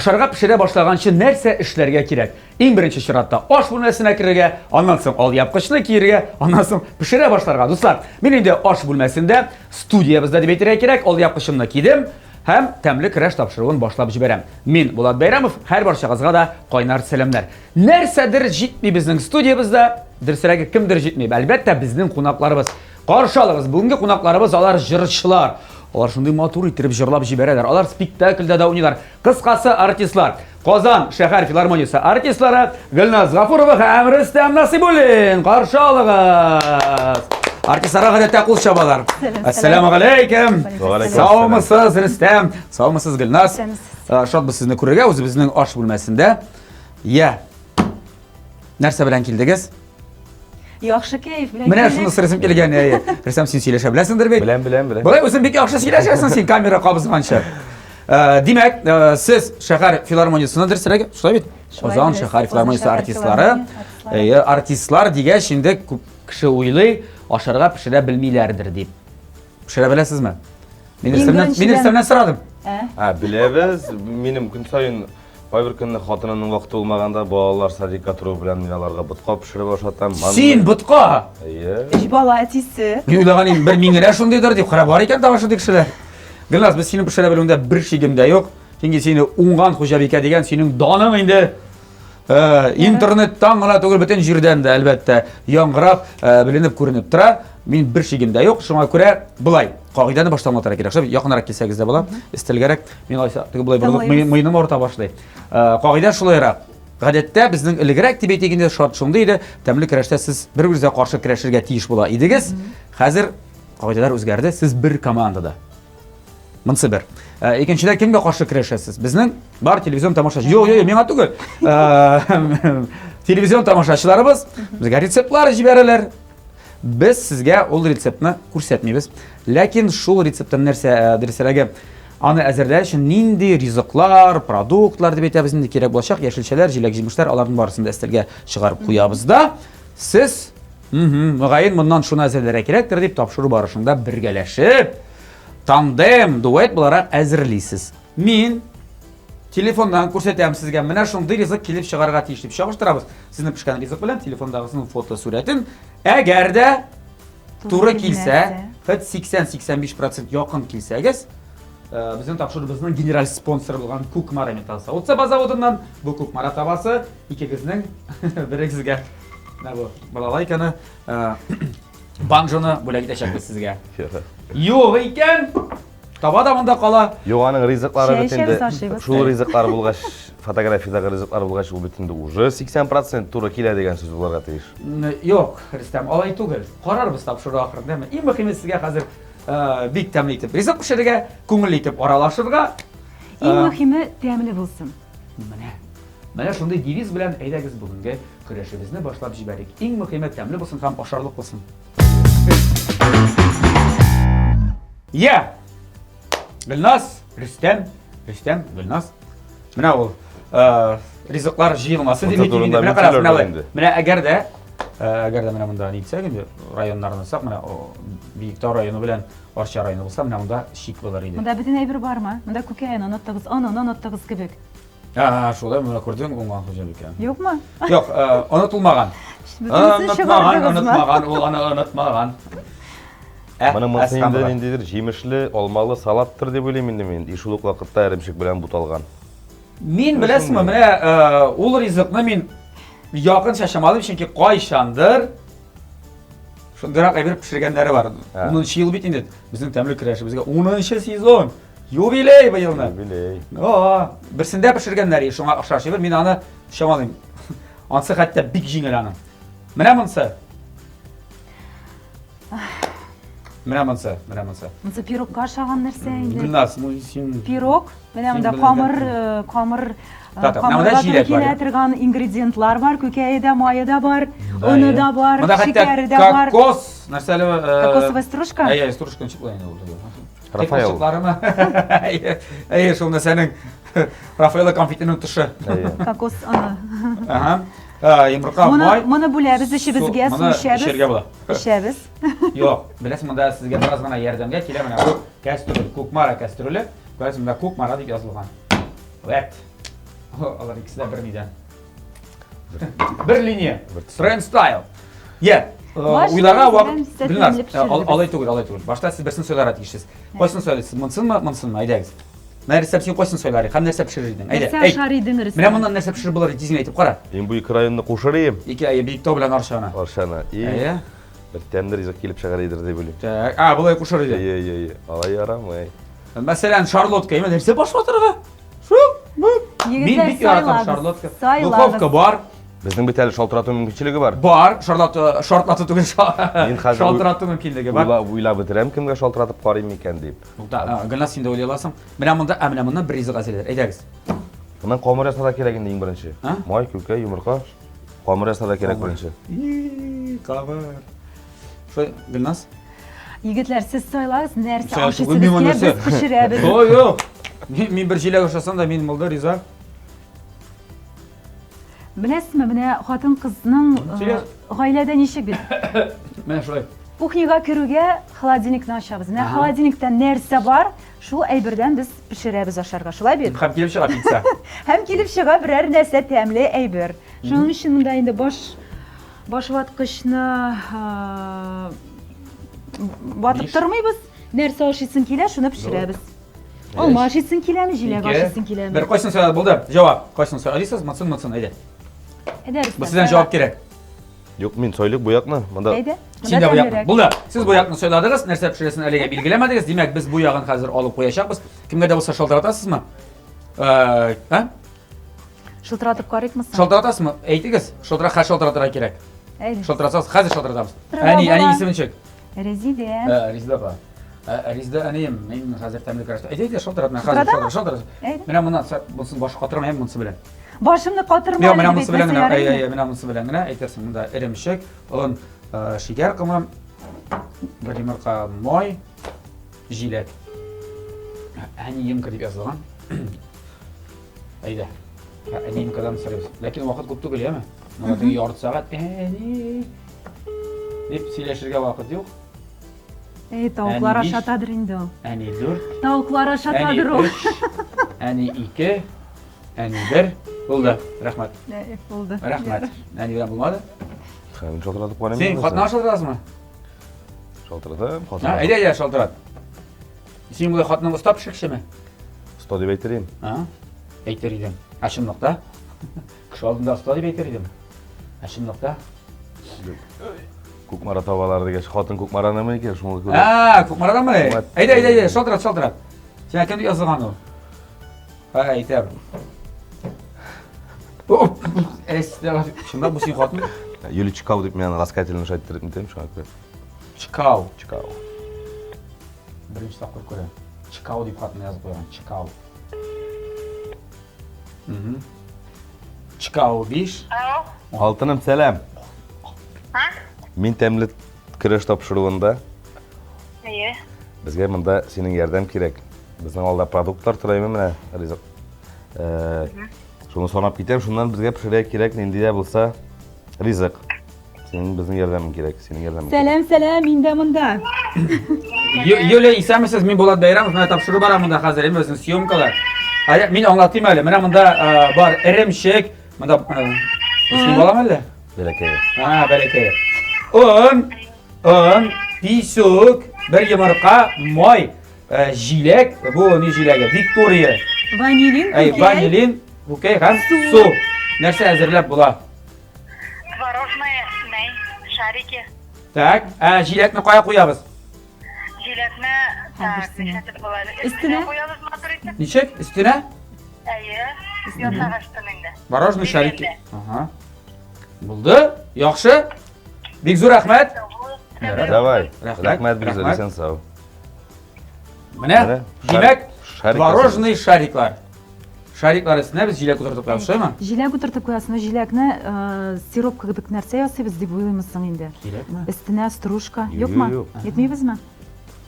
Ашарга пешерә башлаганчы нәрсә эшләргә кирәк? Иң беренче чиратта аш бүлмәсенә керергә, аннан соң алъяпкычны киергә, аннан соң пешерә башларга. Дуслар, мин инде аш бүлмәсендә, студиябездә дип әйтергә кирәк, алъяпкычымны кидем һәм тәмле көрәш тапшыруын башлап җибәрәм. Мин Булат Бәйрәмов, һәр барчагызга да кайнар сәламнәр. Нәрсәдер җитми безнең студиябездә, дөресрәге кемдер җитми. Әлбәттә, безнең кунакларыбыз. Каршы алыгыз, бүгенге кунакларыбыз алар җырчылар. Алар шундый матур иттереп җырлап җибәрәләр. Алар спектакльдә дә уйныйлар. Кыскасы, артистлар. Казан шәһәр филармониясе артистлары Гөлназ Гафурова һәм Рөстәм Насыйбуллин. Каршы алыгыз. Артистларга гадәттә кул чабалар. Ассаламу алейкум. Саумысыз, Рөстәм. Саумысыз, Гөлназ. Шатбыз сезне күрергә үзебезнең аш бүлмәсендә. Я. Нәрсә белән килдегез? Яхшы кәеф белән. Менә шуны сорыйсым килгән, әйе. Рөстәм, син сөйләшә беләсеңдер бит? Беләм, беләм, беләм. Болай үзең бик яхшы сөйләшәсең син камера кабызганчы. Э, димәк, э, сез шәһәр филармониясеннән дөресрәге, шулай бит? Казан шәһәр филармониясе артистлары. Әйе, артистлар дигәч, инде күп кеше уйлый, ашарга пешерә белмиләрдер дип. Пешерә беләсезме? Мин Рөстәмнән, мин Рөстәмнән сорадым. Ә, беләбез. Минем көн саен Кайбер көнне хатынымның вакыты булмаганда балалар садикка тору белән мин аларга ботка пешереп ашатам. Син ботка? Әйе. Өч бала әтисе. Мин уйлаган идем, бер мин генә шундыйдыр дип, карап бар икән тагын шундый кешеләр. Гөлназ, без синең пешерә белүеңдә бер шигем дә юк. Чөнки сине уңган хуҗабикә дигән синең даның инде э, интернеттан гына түгел, бөтен җирдән дә, әлбәттә, яңгырап, э, беленеп күренеп тора. Мин бер шигем дә юк, шуңа күрә болай, кагыйдәне баштан аңлатырга кирәк. Шулай якынрак килсәгез дә була, өстәлгәрәк. Мин алайса теге болай борылып мыеным авырта башлый. Э, кагыйдә шулайрак. Гадәттә безнең элегрәк дип әйтик инде, шарт шундый иде, тәмле көрәштә сез бер-берегезгә каршы көрәшергә тиеш була идегез. Хәзер кагыйдәләр үзгәрде, сез бер командада. Монысы бер. Э, икенчедә кемгә каршы көрәшәсез? Безнең бар телевизион тамашачы. Юк, юк, миңа түгел. Э, телевизион тамашачыларыбыз безгә рецептлар җибәрәләр. Без сезгә ул рецептны күрсәтмибез. Ләкин шул рецепттан нәрсә э, дөресрәге, аны әзерләр өчен нинди ризыклар, продуктлар дип әйтәбез инде кирәк булачак, яшелчәләр, җиләк-җимешләр, аларның барысын да өстәлгә чыгарып куябыз да, сез мөгаен моннан шуны әзерләргә кирәктер дип тапшыру барышында бергәләшеп, тандем, дуэт буларак әзерлисез. Мин телефоннан күрсәтәм сезгә, менә шундый ризык килеп чыгарга тиеш дип чагыштырабыз. Сезнең пешкән ризык белән телефондагысының фотосурәтен. Әгәр дә туры килсә, хоть 80-85% якын килсәгез, э, безнең тапшыруыбызның генераль спонсоры булган Кукмара металл савыт-саба заводыннан бу Кукмара табасы икегезнең берегезгә менә бу балалайканы, э, банджоны бүләк итәчәкбез сезгә. Юк икән, Таба да монда кала. Юк, аның ризыклары Чәй бит инде. эчәбез, ашыйбыз. Шул ризыклар булгач, фотографиядәге ризыклар булгач, ул бит инде уже 80% туры килә дигән сүз булырга тиеш. Юк, Рөстәм, алай түгел. Карарбыз тапшыру ахырында. Иң мөһиме сезгә хәзер э, бик тәмле итеп ризык пешерергә, күңелле итеп аралашырга. Иң Э, мөһиме тәмле булсын. Менә. Менә шундый девиз белән әйдәгез бүгенге көрәшебезне башлап җибәрик. Иң мөһиме тәмле булсын һәм ашарлык булсын. Я! Гөлназ, Рөстәм, Рөстәм, Гөлназ. Менә ул э, ризыклар җыелмасы дип әйтим инде. Менә карагыз, менә менә әгәр дә э, әгәр дә менә монда ни дисәк инде, районнарны алсак, менә Биектау районы белән Арча районы булса, менә монда чик булыр иде. Монда бөтен әйбер бармы? Монда күкәен оныттыгыз, онын оныттыгыз кебек. А, шулай менә күрдең, уңган хуҗабикә. Юкмы? Юк, э, онытылмаган. Онытмаган, онытмаган, ул аны онытмаган. Ә, Моның монысы инде ниндидер җимешле, алмалы салаттыр дип уйлыйм инде мин. И шул ук вакытта эремчек белән буталган. Мин беләсеңме, менә э, ул ризыкны мин якынча чамалыйм, чөнки кайчандыр шундыйрак әйбер пешергәннәре бар. 10 ел бит инде безнең тәмле көрәшебезгә 10 сезон. Юбилей быелны. Юбилей. О, берсендә пешергәннәр, шуңа охшаш әйбер, мин аны чамалыйм. Ансы хәтта бик җиңел аның. Менә монсы. Менә монсы, менә монсы. Монсы пирогка ошаган нәрсә инде. Гөлназ, ну син Пирог, менә монда камыр, э, камыр э, камырга туры килә торган ингредиентлар бар, күкәе дә, мае да бар, оны да бар, шикәре дә бар. Кокос, нәрсә әле? Э, Кокосовая стружка? Әйе, стружка ничек була инде ул? Рафаэл. Кошыкларымы? Әйе, шул нәрсәнең Рафаэлло конфетының тышы. Кокос оны. Ага. Йомырка, май. Моны бүләбез эчебезгә, су эчәбез. Эчәргә була. Эчәбез. Юк, беләсең, монда сезгә бераз гына ярдәмгә килә менә бу кәстрүл, Кукмара кәстрүле. Күрәсең, монда Кукмара дип язылган. Вәт. Алар икесе дә бер нидән. Бер линия. Тренд стайл. Йә, уйларга вакыт. Гөлназ, алай түгел, алай түгел. Башта сез берсен сайларга тиешсез. Кайсын сайлыйсыз? Монсынмы, монсынмы? Әйдәгез. Менә Рөстәм, син кайсын сайлар идең? Һәм нәрсә пешерер идең? Әйдә. Нәрсә ашар идең, Рөстәм? Менә моннан нәрсә пешереп булыр тиз генә әйтеп кара. Мин бу ике районны кушыр идем. Ике әйе, Биектау белән Арчаны. Арчаны. И. Әйе. Бер тәмле ризык килеп чыгар идер дип уйлыйм. Так, а, болай кушыр идең. Әйе, әйе, әйе. Алай ярамый. Мәсәлән, шарлотка, әйме, нәрсә баш ватырга? Шу, бу. Мин бик яратам шарлотка. Духовка бар. Безнең бит әле шалтырату мөмкинчелеге бар. Бар, шарлату, шартлату түгел, шалтырату мөмкинлеге бар. Уйлап, уйлап бетерәм, кемгә шалтыратып карыйм микән дип. Тукта, Гөлназ, син дә уйлый аласың. Менә монда, ә менә моннан бер ризык әзерләр. Әйдәгез. Моннан камыр ясарга кирәк инде иң беренче. Май, күкәй, йомырка. Камыр ясарга кирәк беренче. Камыр. Шулай, Гөлназ? Егетләр, сез сайлагыз, нәрсә ашыйсыгыз килә, без пешерәбез. Ой, юк. Мин бер җиләк ашасам да, мин булды, риза. Беләсезме, менә хатын-кызның э, гаиләдә ничек бит? Менә шулай. Кухняга керүгә холодильникны ачабыз. Менә холодильникта нәрсә бар, шул әйбердән без пешерәбез ашарга. Шулай бит? Һәм килеп чыга пицца. Һәм килеп чыга берәр нәрсә тәмле әйбер. Шуның өчен монда инде баш башваткычны э, ватып тормыйбыз. Нәрсә ашыйсың килә, шуны пешерәбез. Алма ашыйсың киләме, җиләк ашыйсың киләме? Бер кайсын сайлады булды. Җавап. Кайсын сайлыйсыз? Монсын, монсын, әйдә. Әйдә, Бу сездән җавап кирәк. Юк, мин сайлыйк бу якны. Монда. Әйдә. Син дә бу якны. Булды. Сез бу якны сайладыгыз. Нәрсә пешерәсен әлегә билгеләмәдегез. Димәк, без бу ягын хәзер алып куячакбыз. Кемгә дә булса шалтыратасызмы? Э, ә? Шылтыратып карыйкмы соң? Шалтыратасызмы? Әйтегез. Шылтыра, хәзер шалтыратырга кирәк. Әйдә. Шалтыратсагыз, хәзер шалтыратабыз. Әни, әни исеме ничек? Резидә. Э, Резидә апа. Э, Резидә әнием, мин хәзер тәмле көрәштә. Әйдә, әйдә, шалтырат, менә хәзер шалтырат, шалтырат. Менә моннан бунысын баш катырма, әйме монысы белән. Башымны катырма. Юк, менә монысы белән генә, әй, әй, менә монысы белән генә әйтерсең, монда эремчек, он, э, шикәр комы, бер йомырка май, җиләк. Әниемка дип язылган. Әйдә. Әниемкадан сорыйбыз. Ләкин вакыт күп түгел, яме? Монда теге ярты сәгать. Әни дип сөйләшергә вакыт юк. Әй, тавыклар ашатадыр инде ул. Әни дүрт. Тавыклар ашатадыр ул. Әни ике. Әни бер. Булды. Рәхмәт. Булды. Рәхмәт. Әни белән булмады. Мин шалтыратып карыйм. Син хатыныңа шалтыратасыңмы? Шалтыратам, хатын. Әйдә, әйдә, шалтырат. Син болай хатының оста пешекчеме? Оста дип әйтер идем. А? Әйтер идем. Ә чынлыкта? Кеше алдында оста дип әйтер идем. Ә чынлыкта? Кукмара табалар дигәч, хатын Кукмаранымы икән, шуңа күрә. А, Кукмараданмы? Әйдә, әйдә, әйдә, шалтырат, шалтырат. Сиңа кем дип язылган ул? Ә, әйтәм. Чынлап бу синең хатын? Юлий Чкау дип мин аны ласкательно әйттереп нитәм, шуңа күрә. Чкау. Чкау. Беренче тапкыр күрәм. Чкау дип хатны язып куйган. Чкау. Чкау 5. Алтыным, сәлам. А? Мин тәмле көрәш тапшыруында. Әйе. Безгә монда синең ярдәм кирәк. Безнең алда продуктлар тора менә ризык. Э, шуны санап китәм, шуннан безгә пешерергә кирәк нинди дә булса ризык. Синең безнең ярдәмең кирәк, синең ярдәмең. Сәлам, сәлам, мин дә монда. Юлия, исәнмесез, мин Булат Бәйрәмов, менә тапшыру бара монда хәзер, инде безнең съемкалар. Әйе, мин аңлатыйм әле. Менә монда э, бар эремчек, монда э, син балам әллә? Бәләкәй. А, бәләкәй. Он, он, писүк, бер йомырка, май, э, җиләк, бу ни җиләге? Виктория. Ванилин, Әй, ванилин, күкәй һәм су. Нәрсә әзерләп була? Творожные, нәй, шарики. Так, ә җиләкне кая куябыз? Җиләкне, так, нишләтеп була? Өстенә куябыз матур итеп. Ничек? Өстенә? Әйе, ясагачтын инде. Мороженое шарики. Ага. Булды. Яхшы. Бик зур рәхмәт. Давай. Рәхмәт, бик зур, исән сау. Менә, димәк, творожный шариклар. Шариклар өстенә без җиләк утыртып куябыз, шулаймы? Җиләк утыртып куясың, но җиләкне э, сироп кебек нәрсә ясыйбыз дип уйлыймыз соң инде. Кирәкме? Өстенә стружка. Юк, Юкмы? юк. Итмибезме?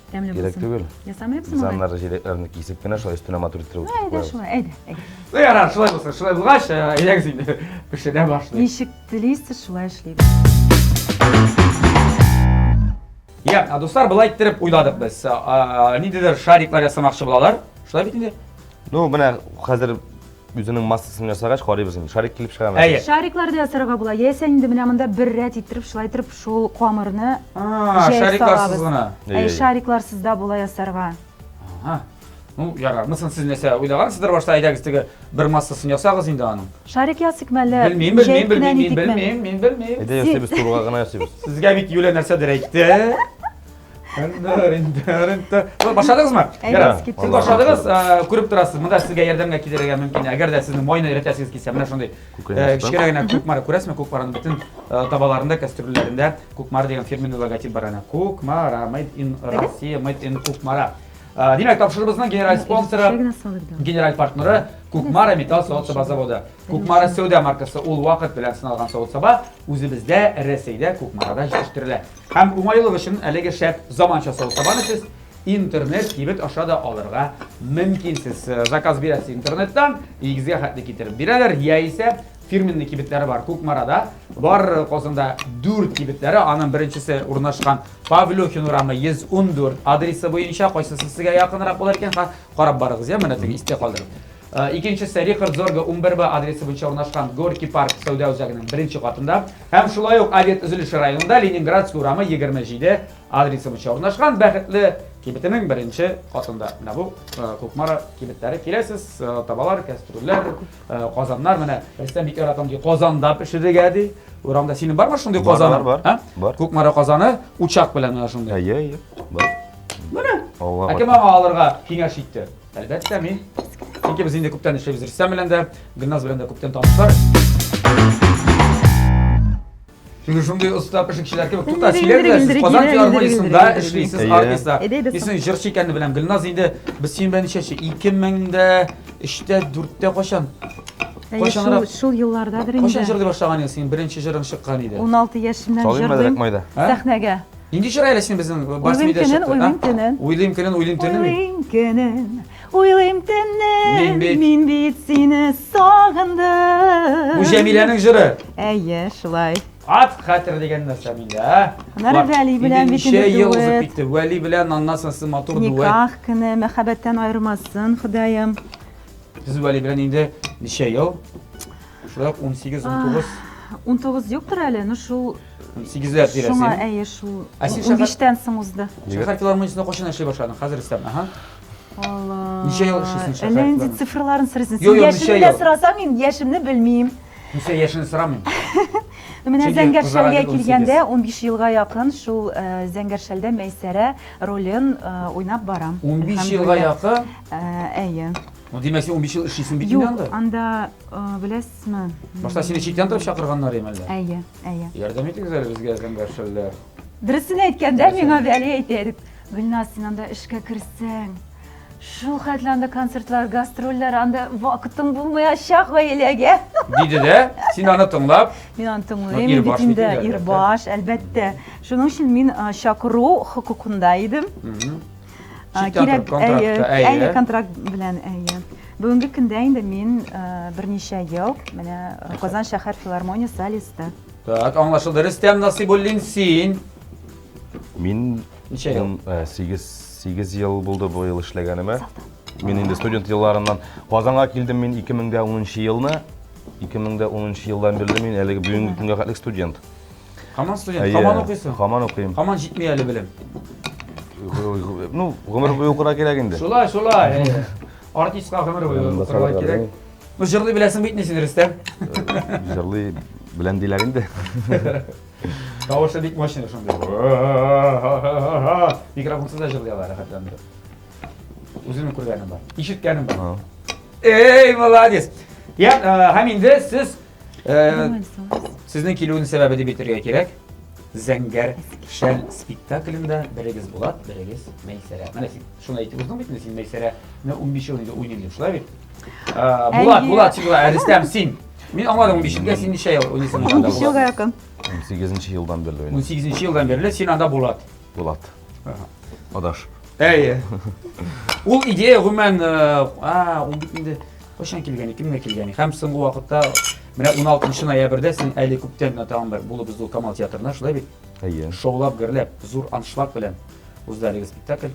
Тәмле Кирәк булсын. түгел. Ясамыйбызмы? Без алай? аннары җиләкләрне кисеп кенә шулай өстенә матур иттереп Ну, утыртып әйдә куябыз. шулай, әйдә, әйдә. Ну ярар, шулай булсын. Шулай булгач, э, әйдәгез инде пешерә башлыйк. Ничек телисез, шулай эшлибез. Я, а, дуслар, былай иттереп уйладык без. А, Ниндидер шариклар ясамакчы булалар. Шулай бит инде? Ну, менә хәзер Үзенең массасын ясагач, карыйбыз инде. Шарик килеп чыгамы? Әйе. Шариклар да ясарга була. Яисә инде менә монда бер рәт иттереп, шулай иттереп шул камырны А, җәеп шарикларсыз салабыз. гына. Әйе, Әйе. шарикларсыз да була ясарга. Ага. Ну, ярар. Мысын сез нәрсә уйлагансыздыр башта, әйдәгез теге бер массасын ясагыз инде аның. Шарик ясыйкмы әллә? Белмим, белмим, җәеп кенә белмим, мин нитикме? белмим, мин белмим. Әйдә ясыйбыз, турыга гына ясыйбыз. Сезгә бит Юля нәрсәдер әйтте. Башладыгызмы? Әйдәгез, киттек. Сез башладыгыз, күреп торасыз, монда сезгә ярдәмгә килергә мөмкин. Әгәр дә сезнең майны эретәсегез килсә, менә шундый кечкенә генә Кукмара, күрәсезме? Кукмараның бөтен табаларында, кастрюльләрендә Кукмара дигән фирменный логотип бар әнә. Кукмара, made in Россия, made in Кукмара. Димәк, тапшырыбызның генераль спонсоры, генераль партнеры Кукмара металл савыт-саба заводы. Кукмара сәүдә маркасы ул вакыт белән сыналган савыт-саба үзебездә, Рәсәйдә, Кукмарада җитештерелә. Һәм уңайлылык өчен әлеге шәп заманча савыт-сабаны сез интернет кибет аша да алырга мөмкинсез. Заказ бирәсез интернеттан, өегезгә хәтле китереп бирәләр, яисә фирменный кибетләре бар Кукмарада, бар Казанда 4 кибетләре, аның беренчесе урнашкан Павлюхин урамы 114 адресы буенча, кайсысы сезгә якынрак булыр икән, карап барыгыз, я, менә теге истә калдырып. Икенчесе Рихард Зорга 11Б адресы буенча урнашкан Горький парк сәүдә үзәгенең беренче катында. Һәм шулай ук Авет төзелеше районында Ленинградский урамы 27 адресы буенча урнашкан Бәхетле кибетенең беренче катында. Менә бу Кукмара кибетләре. Киләсез, табалар, кәстрүлләр, казаннар. Менә Рөстәм бик яратам ди, казанда пешерергә ди. Урамда синең бармы шундый казаның? Бар, бар, бар. Кукмара казаны учак белән менә шундый. Әйе, әйе. Бар. Менә. Ә кем аңа алырга киңәш итте? Әлбәттә, мин. Чөнки без инде күптән эшлибез Рөстәм белән дә, Гөлназ белән дә күптән танышлар. Чөнки шундый оста пешекчеләр кебек. Тукта, сөйләгез, сез Казан филармониясендә эшлисез, артистта. Мин сезнең җырчы икәнне беләм. Гөлназ инде без синең белән ничәнче? 2003-тә, 4-тә кайчан? Кайчанрак? Шул еллардадыр инде. Кайчан җырлый башлаган идең? Синең беренче җырың чыккан иде. 16 яшемнән җырлыйм сәхнәгә. Нинди җыр әле син безнең Барс Уйлыйм көнен, уйлыйм төнен. Уйлыйм көнен, уйлыйм төнен. Уйлыйм көнен, уйлыйм төнен. Мин бит сине сагындым. Бу Җәмиләнең җыры. Әйе, шулай. Ат хәтер дигән нәрсә миндә, ә? Аннары Вәли белән бит инде дуэт. узып китте. Вәли белән аннан соң сез матур дуэт. Никах көне, мәхәббәттән айырмасын, Ходаем. Сез Вәли белән инде ничә ел? Шулай ук 18, 19. 19 юктыр әле, ну шул 18-ләр тирәсе. Шуңа әйе шул. 15-тән соң узды. Шәһәр филармониясендә кайчан эшли башладың? Хәзер Рөстәм, аһа. Алла. Ничә ел эшлисең шәһәр? Әллә инде цифрларын сорыйсың. Син яшемне дә сорасаң, мин яшемне белмим. Ничә яшен сорамыйм. Менә Зәңгәр шәлгә килгәндә 15 елга якын шул Зәңгәр шәлдә Мәйсәрә ролен уйнап барам. 15 елга якын? Әйе. Ну, димәк, син 15 ел эшлисең бит инде анда. Юк, анда, беләсезме? Башта сине читтән торып чакырганнар иде әллә? Әйе, әйе. Ярдәм итегез әле безгә, зәңгәр шәлләр. Дөресен әйткәндә, миңа Вәли әйтә иде, Гөлназ, син анда эшкә керсәң, шул хәтле анда концертлар, гастрольләр, анда вакытың булмаячак гаиләгә. Диде дә, син аны тыңлап. Мин аны тыңлыйм бит инде, ирбаш, әлбәттә. Шуның өчен мин чакыру хокукында идем. Кирәк, әйе, әйе, контракт белән, әйе. Бүгенге көндә инде мин берничә ел менә Казан шәһәр филармония солисты. Так, аңлашылды. Рөстәм Насыйбуллин, син. Мин ничә ел? 8 8 ел булды бу ел эшләгәнемә. Мин инде студент елларыннан Казанга килдем мин 2010 елны. 2010 елдан бирле мин әлеге бүгенге көнгә хәтле студент. Һаман студент, һаман укыйсың. Һаман укыйм. Һаман җитми әле белем. Ну, гомер буе укырга кирәк инде. Шулай, шулай. Артистка гомер буе укырга кирәк. Ну, җырлый беләсең бит син, Рөстәм. Җырлый беләм диләр инде. Тавышы бик мощный шундый. Микрофонсыз да җырлый ала рәхәтләнеп. Үземнең күргәнем бар. Ишеткәнем бар. Эй, молодец. Я, һәм инде сез Сезнең килүенең сәбәбе дип әйтергә кирәк. Зәңгәр шәл спектаклендә берегез Булат, берегез Мәйсәрә. Менә син шуны әйтеп уздың бит инде, син Мәйсәрәне 15 ел инде уйныйм дип, шулай бит? Булат, Булат, син Булат, Рөстәм, син. Мин аңладым 15 елга, син ничә ел уйныйсың анда? 15 елга якын. 18 елдан бирле уйныйм. 18 елдан бирле син анда Булат. Булат. Адаш. Әйе. Ул идея гомумән, а, ул бит инде кайчан килгән, кемгә килгән? Һәм соңгы вакытта менә 16 ноябрьдә син әле күптән генә тагын бер булып узды Камал театрында, шулай бит? Әйе. Шаулап, гөрләп, зур аншлаг белән узды әлеге спектакль.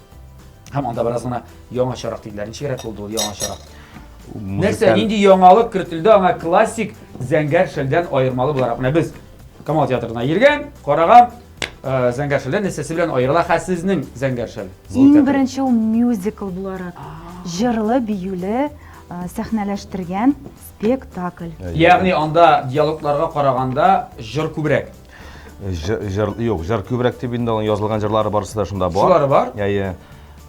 Һәм анда бераз гына яңачарак диделәр. Ничегрәк булды ул яңачарак? Нәрсә, нинди яңалык кертелде аңа классик Зәңгәр шәлдән аермалы буларак? Менә без Камал театрына йөргән, караган, э, Зәңгәр шәлдән нәрсәсе белән аерыла хә сезнең Зәңгәр шәл? Иң беренче ул мюзикл буларак, җырлы, биюле, э, сәхнәләштергән спектакль. Ягъни анда диалогларга караганда җыр күбрәк. Җыр, юк, җыр күбрәк дип инде аның язылган җырлары барысы да шунда бар. Шулары бар? Әйе.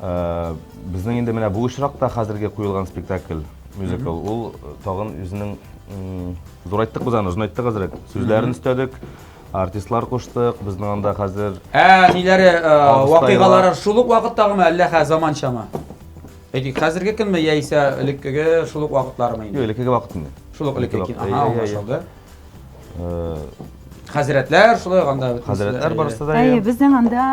Э, безнең инде менә бу очракта хәзерге куелган спектакль, мюзикл, ул э, тагын үзенең зурайттык без аны, озынайттык әзрәк. Сүзләрен өстәдек, артистлар куштык, безнең анда хәзер Ә, ниләре, э, вакыйгалары шул ук вакыттагымы, әллә хә заманчамы? Әйтик, хәзерге көнме яисә элеккеге шул ук вакытлармы инде? Юк, элеккеге вакыт инде. Шул ук элеккеге көн. Ага, аңлашылды. Хәзрәтләр шулай анда. Хәзрәтләр барысы да. Әйе, безнең анда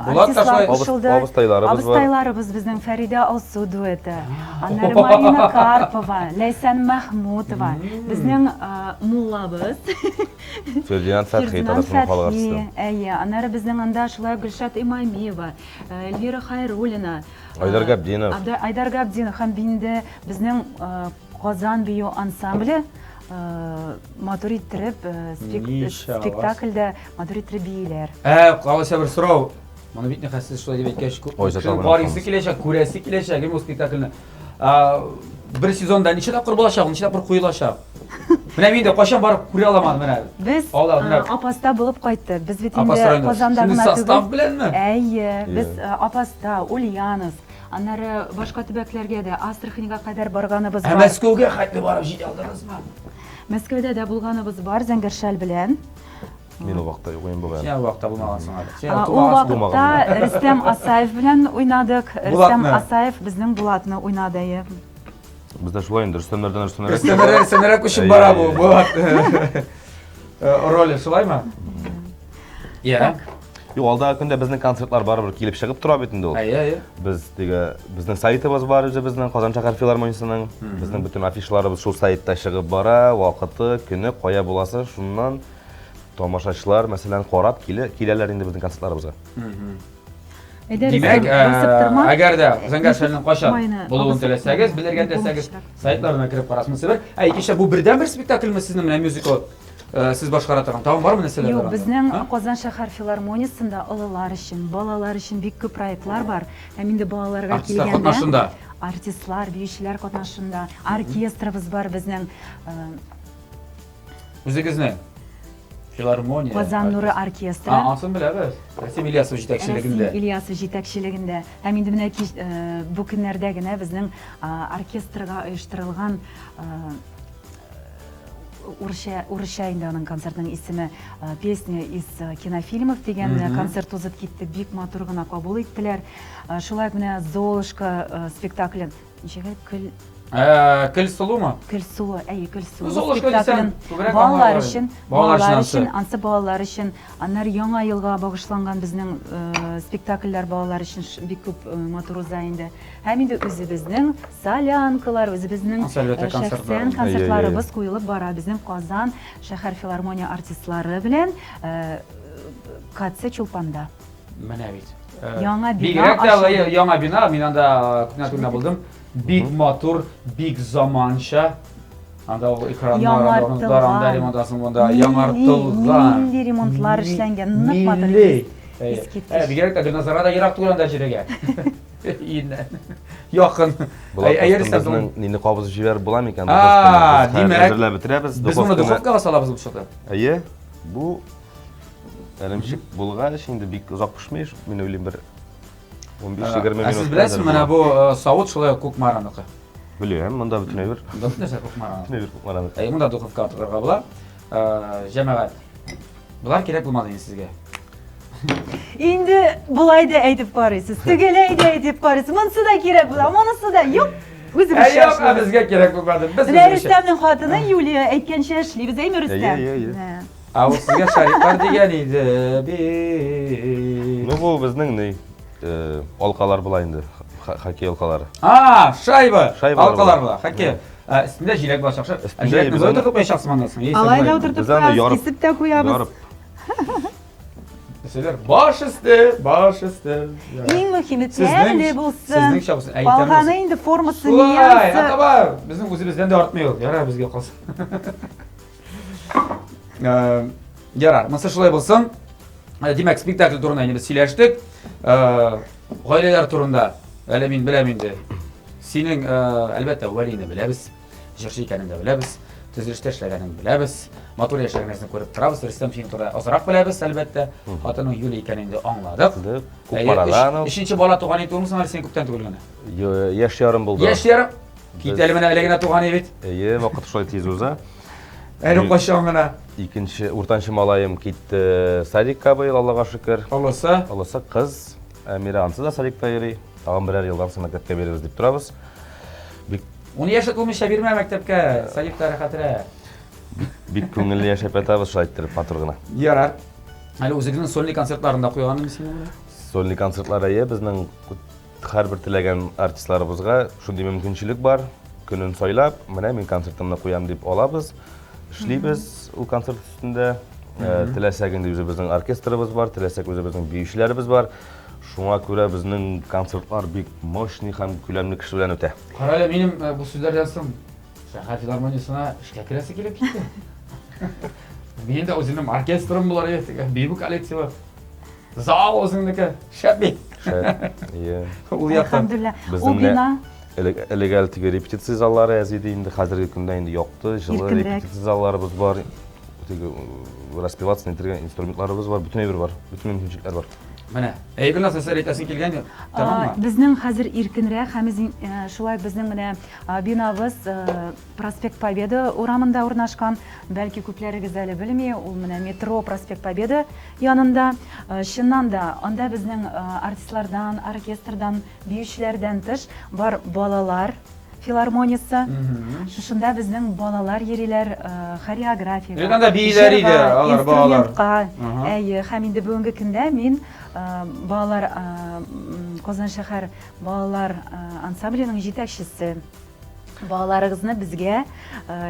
артистлар кушылды. Абыстайларыбыз бар. Абыстайларыбыз безнең Фәридә Алсу дуэты. Аннары Марина Карпова, Ләйсән Мәхмүтова. Безнең муллабыз. Фердинанд Фәтхи, Татарстанның халык артисты. Әйе, аннары безнең анда шулай Гөлшат Имамиева, Эльвира Хайруллина. Айдар Габдинов. Айдар Габдинов һәм инде безнең Казан бию ансамбле матур иттереп спектакльдә матур иттереп бииләр. Ә, калса бер сорау. Моны бит нихәл сез шулай дип әйткәч, күп кешенең карыйсы киләчәк, күрәсе киләчәк бу спектакльне. Бер сезонда ничә тапкыр булачак, ничә тапкыр куелачак? Менә мин дә кайчан барып күрә алам аны менә. Без Апаста булып кайттык. Без бит инде Казанда гына түгел. Состав беләнме? Әйе, без Апаста, Ульяновск, Аннары башка төбәкләргә дә, Астраханьга кадәр барганыбыз бар. Ә Мәскәүгә хәтле барып җитә алдыгызмы? Мәскәүдә дә булганыбыз бар, Зәңгәр шәл белән. Мин ул вакытта юк идем бугай. Син ул вакытта булмагансың әле. Син ул вакытта Рөстәм Асаев белән уйнадык. Рөстәм Асаев безнең Булатны уйнады. Әйе. Бездә шулай инде, Рөстәмнәрдән Рөстәмнәргә. Рөстәмнәрдән Рөстәмнәргә күчеп бара бу Булат. Роле шулаймы? Я. Юк, алдагы көндә безнең концертлар барыбер килеп чыгып тора бит инде ул. Әйе, әйе. Без теге безнең сайтыбыз бар үзебезнең Казан шәһәр филармониясенең. Безнең бөтен афишаларыбыз шул сайтта чыгып бара, вакыты, көне, кая буласы, шуннан тамашачылар, мәсәлән, карап килә, киләләр инде безнең концертларыбызга. Димәк, әгәр дә Зәңгәр шәлнең кайчан булуын теләсәгез, белергә теләсәгез, сайтларына кереп карасыз. Ә икенче бу бердәнбер спектакльме сезнең менә мюзикл? Э, сез башкара торган тагын бармы нәрсәләр Юк, безнең Казан шәһәр филармониясендә олылар өчен, балалар өчен бик күп проектлар бар. Һәм инде балаларга килгәндә катнашында. Артистлар, биючеләр катнашында, оркестрыбыз бар безнең. Э, Үзегезнең филармония. Казан нуры оркестры. А, ансын беләбез. Рәсим Ильясов җитәкчелегендә. Рәсим Ильясов җитәкчелегендә. Һәм инде менә э, бу көннәрдә генә безнең оркестрга оештырылган урысча урысча инде аның концертның исеме э, песня из э, кинофильмов дигән э, концерт узып китте бик матур гына кабул иттеләр шулай ук менә золушка спектаклен ничек көл Көл сылумы? Көл сулу, әйе, көл сулу спектаклен балалар өчен, балалар өчен, ансы балалар өчен. Аннары яңа елга багышланган безнең спектакльләр балалар өчен бик күп матур уза инде. Һәм инде үзебезнең солянкалар, үзебезнең шәхсән концертларыбыз куелып бара. Безнең Казан шәһәр филармония артистлары белән КЦ Чулпанда. Менә бит. Яңа бина. Бигрәк тә яңа бина, мин анда күптән түгел булдым. Бик матур, бик заманча. Анда ул экраннар, анда ремонт монда яңартылган. Милли ремонтлар эшләнгән, нык матур. Искиткеч. Бигрәк тә Гөлназарга да ерак түгел анда җиргә. Өеннән. Якын. Әйер безнең нине кабызып җибәреп була микән? А, димәк, әзерләп бетерәбез. Без моны духовкага салабыз бу чакта. Әйе, бу эремчек булгач, инде бик озак пешми, мин уйлыйм бер 15-20 минут. Ә сез беләсезме, менә бу савыт шулай ук Кукмараныкы. Беләм, монда бөтен әйбер. Монда бөтен нәрсә Кукмараныкы. Бөтен әйбер Кукмараныкы. Әйе, монда духовкага тыгырга була. Җәмәгать, болар кирәк булмады инде сезгә. Инде болай да әйтеп карыйсыз, тегеләй дә әйтеп карыйсыз. Монысы да кирәк була, монысы да юк. Үзебез Ә юк, ә безгә кирәк булмады. Без Менә Рөстәмнең хатыны Юлия әйткәнчә эшлибез, әйме Рөстәм? Әйе, әйе, әйе. Ә ул сезгә шариклар дигән иде бит. Ну бу безнең ни, э, алкалар була инде, хоккей алкалары. А, шайба. Алкалар була, хоккей. Өстендә җиләк булачак. Җиләкне болай утыртып куячаксың аннан соң. Алай да утыртып куябыз, кисеп тә куябыз. Дисәләр, баш өсте, баш өсте. Иң мөһиме тәмле булсын. Сезнеңчә булсын. Әй, тәмле Калганы булсын. инде формасы, Шулай, нюансы. атаба, безнең үзебездән дә артмый ул. Ярар, безгә калсын. Э, Ярар, монысы шулай булсын. Э, Димәк, спектакль турында инде без сөйләштек. Э, Гаиләләр турында әле мин беләм инде. Синең, э, әлбәттә, Вәлине беләбез. Җырчы икәнен дә беләбез. Төзелештә эшләгәнен беләбез. Матур яшәгәнегезне күреп торабыз. Рөстәм синең турында азрак беләбез, әлбәттә. Хатының Юлия икәнен инде аңладык. Инде Әйе, Кукмарадан ул. Өченче бала туган иде түгелме соң әле синең күптән түгел генә? Яшь ярым булды. Яшь ярым. Кит әле менә әле генә туган иде бит. Әйе, вакыт шулай тиз уза. Әле кайчан гына. Икенче, уртанчы малаем китте садикка быел, Аллага шөкер. Олысы. Олысы кыз, Әмирә ансы да садикта йөри. Тагын берәр елдан соң мәктәпкә бирербез дип торабыз. Бик Ун яше тулмыйча бирмә мәктәпкә, садикта рәхәтрәк. Бик күңелле яшәп ятабыз, шулай иттереп, матур гына. Ярар. Әле үзегезнең сольный концертларында куйганмы син моны? Сольный концертлар әйе, безнең һәрбер теләгән артистларыбызга шундый мөмкинчелек бар. Көнен сайлап, менә мин концертымны куям дип алабыз, эшлибез ул концерт өстендә. Э, теләсәк инде үзебезнең оркестрыбыз бар, теләсәк үзебезнең биючеләребез бар. Шуңа күрә безнең концертлар бик мощный һәм күләмле кеше белән үтә. Кара әле, минем э, бу сүзләрдән соң шәһәр филармониясенә эшкә керәсе килеп китте. Минем дә үземнең оркестрым булыр иде, бию коллективы. Зал үзеңнеке, шәп бит. Шәп. Иә. Ул яктан. Әлхәмдүлилләһ. Безнең Ул менә бина элек элек әле теге репетиция заллары әз иде инде, хәзерге көндә инде якты, җылы Иркенрәк. репетиция залларыбыз бар. Теге э, распеваться итергән инструментларыбыз бар, бөтен әйбер бар, бөтен мөмкинчелекләр бар. Менә, әй Гөлназ, нәрсә әйтәсең килгән юк. Тәмаммы? Безнең хәзер иркенрәк һәм шулай безнең менә бинабыз Проспект Победы урамында урнашкан. Бәлки күпләрегез әле белми, ул менә метро Проспект Победы янында. Чыннан да, анда безнең артистлардан, оркестрдан, биючеләрдән тыш бар балалар филармониясе. Шушында безнең балалар йөриләр, хореографиягә. Элек анда бииләр иде, алар балалар. Инструментка. Әйе, һәм инде бүгенге көндә мин балалар Казан шәһәр балалар ансамбленең җитәкчесе. Балаларыгызны безгә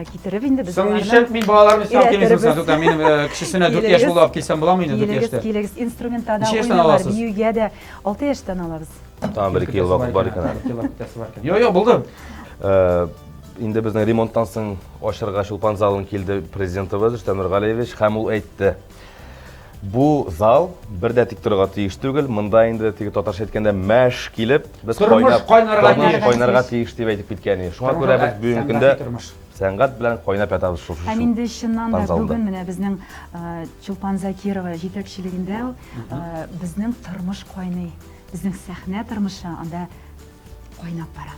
китереп инде без Соң нишләп мин балаларымны сиңа килмисең соң? Тукта, минем кечесенә 4 яшь булды, алып килсәм буламы инде 4 яшьтә? Килегез, килегез, инструментта да уйныйлар, биюгә дә 6 яшьтән алабыз. Тагын бер ике ел вакыт бар икән әле. Йо, йо, булды. Э, инде безнең ремонттан соң ачырга Чулпан залын килде президентыбыз Рөстәм Нургалиевич һәм ул әйтте. Бу зал бер дә тик торырга тиеш түгел. Монда инде теге татарча әйткәндә мәш килеп, без тормыш кайнарга тиеш. Кайнарга тиеш дип әйтеп киткән. Шуңа күрә без бүгенге көндә сәнгать белән кайнап ятабыз шул. Һәм инде чыннан да бүген менә безнең э, Чулпан Закирова җитәкчелегендә э, безнең тормыш кайный. Безнең сәхнә тормышы анда кайнап бара.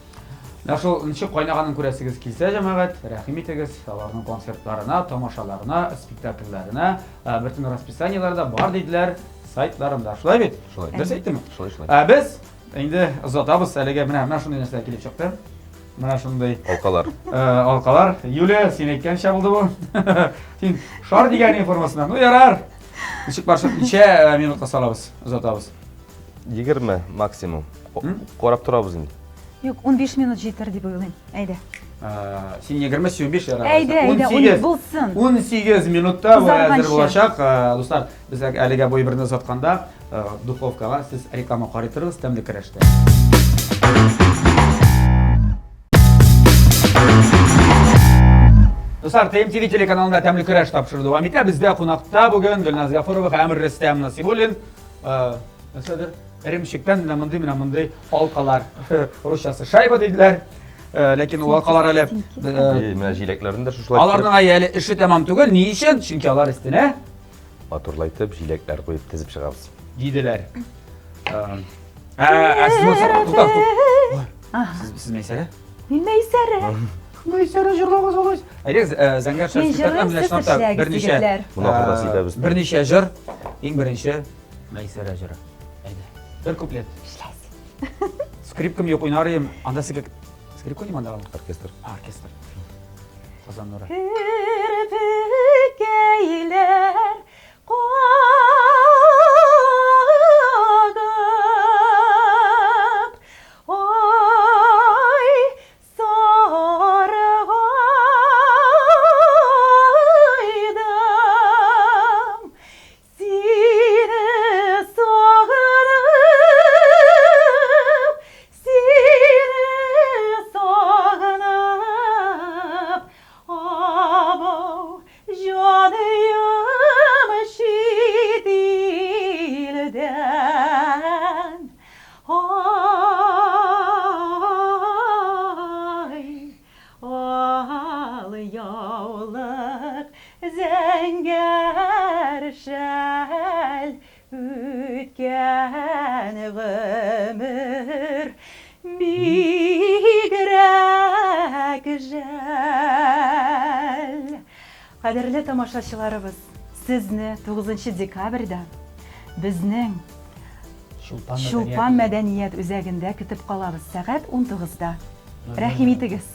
Менә шул ничек кайнаганын күрәсегез килсә, җәмәгать, рәхим итегез аларның концертларына, тамашаларына, спектакльләренә, бөтен расписаниеләре дә бар диделәр сайтларында. Шулай бит? Шулай. Дөрес әйттемме? Шулай, шулай. Ә без инде озатабыз әлегә менә менә шундый нәрсәләр килеп чыкты. Менә шундый алкалар. Алкалар. Юлия, син әйткәнчә булды бу. Син шар дигән формасына. Ну ярар. Ничек барса, ничә минутка салабыз, озатабыз? 20 максимум. Карап торабыз инде. Юк, 15 минут җитәр дип уйлыйм. Әйдә. Син 20, син 15 ярар. Әйдә, әйдә, 18 булсын. 18 минутта бу әзер булачак. Дуслар, без әлегә бу әйберне озатканда, духовкага сез реклама карый торыгыз, тәмле көрәштә. Дуслар, ТМТВ телеканалында тәмле көрәш тапшыру дәвам итә. Бездә кунакта бүген Гөлназ Гафурова һәм Рөстәм Насибуллин. Нәрсәдер? Эремчектән менә мондый, менә мондый алкалар. Русчасы шайба диделәр. Ләкин ул алкалар әле менә җиләкләрне дә шушылай. Аларның әле эше тәмам түгел. Ни өчен? Чөнки алар өстенә матурлайтып җиләкләр куеп тезеп чыгабыз. Диделәр. Ә сез монысы туктагыз, туктагыз. Сез Мәйсәрә? Мин Мәйсәрә. Мәйсәрә җырлагыз алай. Әйдәгез, Зәңгәр шәл спектакле белән чынлап та берничә берничә җыр. Иң беренче Мәйсәрә җыры. Әйдә. Бер куплет. Эшләс. Скрипкам юк уйнар идем. Анда сезгә скрипка уйныйм анда. Оркестр. Оркестр. Казан нуры. Керпекәйләр кагып, ай Саргайдым, сине. Зәңгәр шәл үткән гомер бигрәк жәл. Кадерле тамашачыларыбыз, сезне 9 декабрьдә безнең Чулпан мәдәният үзәгендә көтеп калабыз сәгать 19-да. Рәхим итегез.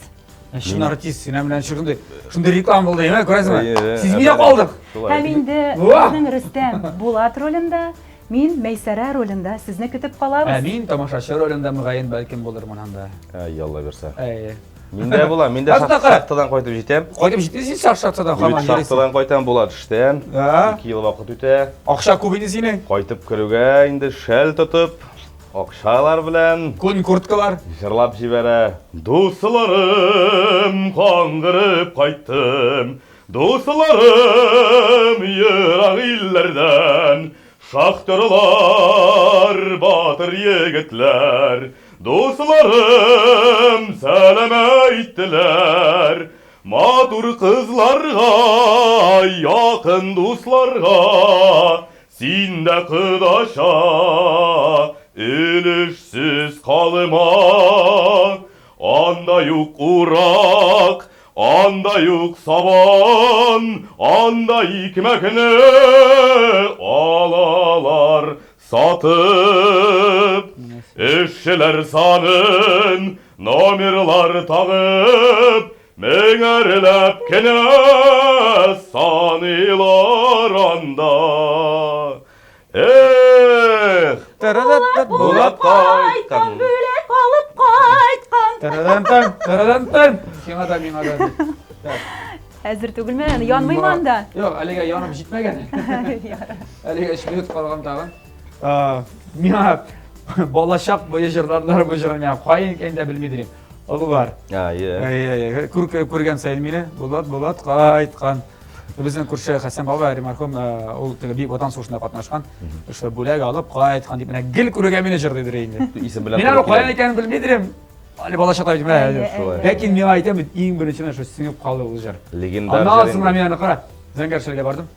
Чын артист, син менә шундый, шундый реклама булды, әйме, күрәсеңме? Сизми дә калдык. Һәм инде безнең Рөстәм Булат ролендә, мин Мәйсәрә ролендә сезне көтеп калабыз. Ә мин тамашачы ролендә мөгаен бәлкем булырмын анда. Әй, Алла бирсә. Әйе. Мин дә булам, мин дә шахтадан кайтып җитәм. Кайтып җиттең син шахтадан һаман йөрисең. Шахтадан кайтам, Булат эштән. Ике ел вакыт үтә. Акча күп инде синең. Кайтып керүгә инде шәл тотып, Акчалар белән. Күн курткалар. Җырлап җибәрә. Дусларым, каңгырып кайттым. Дусларым, ерак илләрдән. Шахтерлар, батыр егетләр. Дусларым, сәлам әйттеләр. Матур кызларга, якын дусларга Син дә кодача, өлешсез калма. Анда юк урак, анда юк сабан, анда икмәкне алалар сатып. Эшчеләр санын номерлар тагып, Меңәрләп кенә саныйлар анда. Эх! Булат кайткан, бүләк алып кайткан. Тарарантан, тарарантан. Сиңа да, миңа да. Әзер түгелме? Янмыймы анда? Юк, әлегә янып җитмәгән. Әлегә 3 минут калган тагын. Миңа балачак буе җырладылар бу җырны. Миңа каян икәнен дә белми дим. Олылар. Әйе. Күргән саен мине Булат, Булат кайткан. Безнең күрше Хәсән бабай мәрхүм, ул теге Бөек Ватан сугышында катнашкан. Шул бүләк алып кайткан дип менә гел күрергә мине җырлыйдыр инде. Исем белән. Мин аны каян икәнен белмидерем. Әле бала чакта бит менә. Ләкин миңа әйтәм бит, иң беренче менә шул сеңеп калды ул җыр. Легендар. Аннан соң мин аны кара, Зәңгәр шәлгә бардым.